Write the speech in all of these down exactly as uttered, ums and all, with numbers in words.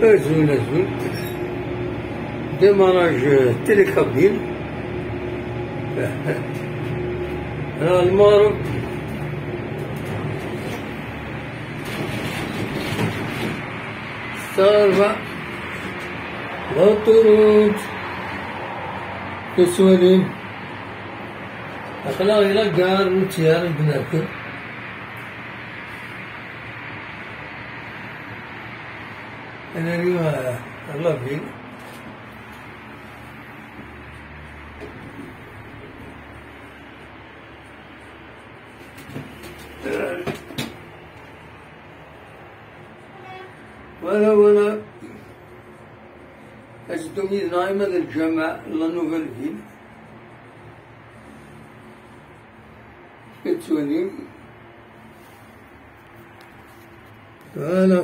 Azul, azul. Démarrage télécabine. Rah المغرب. الساعة ربعة. L'autoroute. Tettwalim. Aql-aɣ di la gare routière i d-nerkeb. Ad nali ɣer la ville. Voilà, voilà. Ad teddum yid-neɣ arma d lǧameɛ, la nouvelle ville. Ad twalim. Voilà.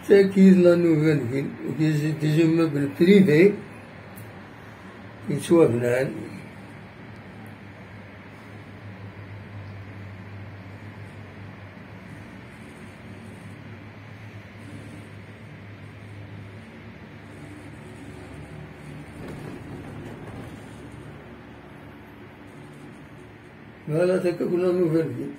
Tagi d la nouvelle ville, des, des immeubles privés yettwabnan. Voilà, c'est comme la nouvelle vie.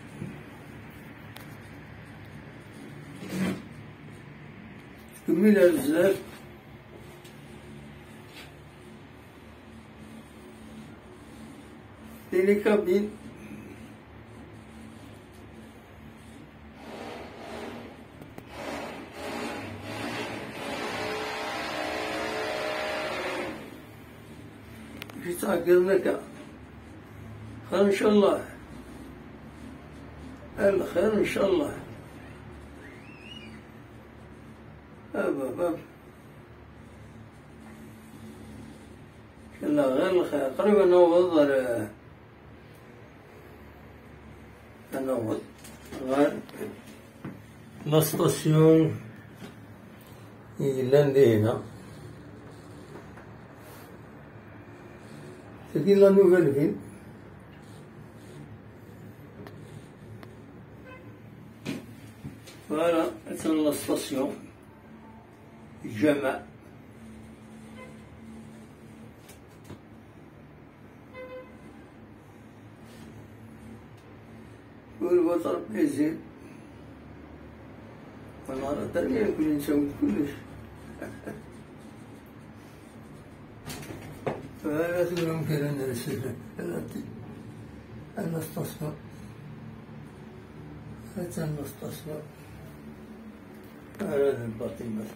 Comme il a dit, télécabine. J'espère que خير إن شاء الله. الخير إن شاء الله. أبا، باب. إن شاء الله غير الخير. قريب نوض، نوض. غير la station. Yellan dihin. C'est la nouvelle ville. Voilà, c'est la station. Lǧameɛ. Ur baṭer pezin. Ɣer Ṭalyan kul nsawi kullec. Tura tura mkir ad ners. Ad nasṭaṣfa. Ad nasṭaṣfa. Ara d lbaṭimat.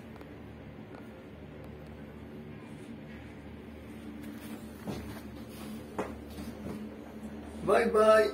Bye bye.